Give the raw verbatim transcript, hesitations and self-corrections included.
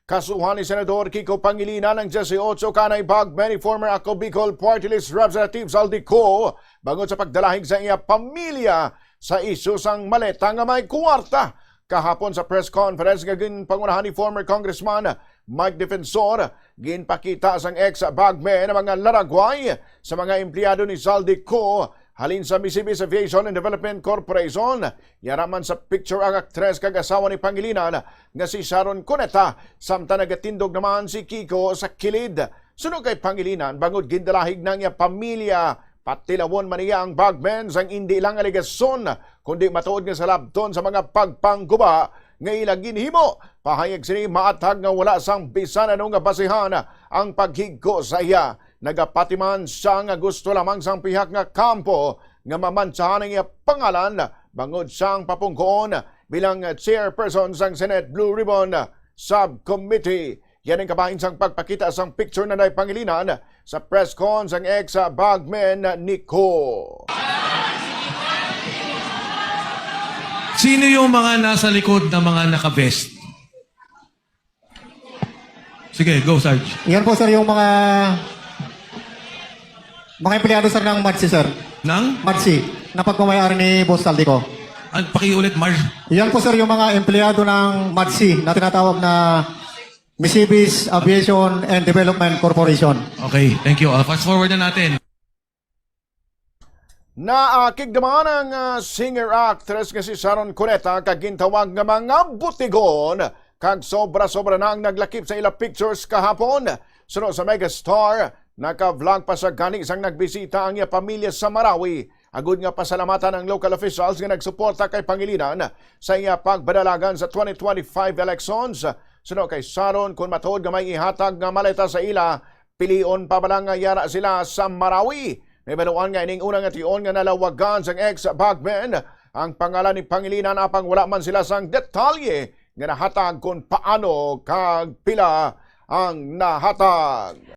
Kasuhan ni Senador Kiko Pangilinan ang diyesyocho ka anay bagmen ni former Ako Bicol Party List Representative Zaldy Co bangod sa pagdalahig sa iya pamilya sa isyu sang maleta nga may kuwarta. Kahapon sa press conference nga ginpangunahan ni former Congressman Mike Defensor, ginpakita sang ex bagmen ang mga laragway sa mga empleyado ni Zaldy Co halin sa Misibis Aviation and Development Corporation. Yara man sa picture ang aktres kag asawa ni Pangilinan nga si Sharon Cuneta, samtang nagatindog naman si Kiko sa kilid. Suno kay Pangilinan, bangod gindalahig na ang iya pamilya, patilawon man niya ang bagmen sang indi lang alegasyon, kundi matuod nga salabton sa mga pagpangguba nga ila ginhimo. Pahayag sini, maathag nga wala sang bisan ano nga basihan ang paghigko sa iya. Nagapati man siya nga gusto lamang sang pihak nga kampo nga mamantsahan ang iya pangalan bangod sang papungkoon bilang chairperson sang Senate Blue Ribbon Subcommittee. Yan ang kabahin sang pagpakita sang picture na Pangilinan sa press con sang ex bagmen ni Co. Sino yung mga nasa likod na mga naka-vest? Sige, go, Sarge. Yan po, sir, yung mga mga empleyado, sir, ng MADSI, sir. Nang? MADSI, na pagmamayari ni Boss Zaldy Co. An, pakiulit, Marge. Yan po, sir, yung mga empleyado ng MADSI na tinatawag na Misibis Aviation and Development Corporation. Okay, thank you. Ah, fast forward na natin. Naakig naman ang ah, singer-actress nga si Sharon Cuneta kag gintawag nga mga butigon kag sobra-sobra na ang naglakip sa ila pictures kahapon. Suno sa megastar, naka-vlog pa siya gani sang nagbisita ang iya pamilya sa Marawi agud nga pasalamatan ang local officials nga nagsuporta kay Pangilinan sa iya pagpadalagan sa twenty twenty-five elections. Suno kay Sharon, kun matuod nga may ihatag nga maleta sa ila, pilion pa bala nga yara sila sa Marawi. Nahibaluan nga ining una nga tion nga nalawagan sang ex-bagmen ang pangalan ni Pangilinan, apang wala man sila sang detalye nga nahatag kon paano kag pila ang nahatag.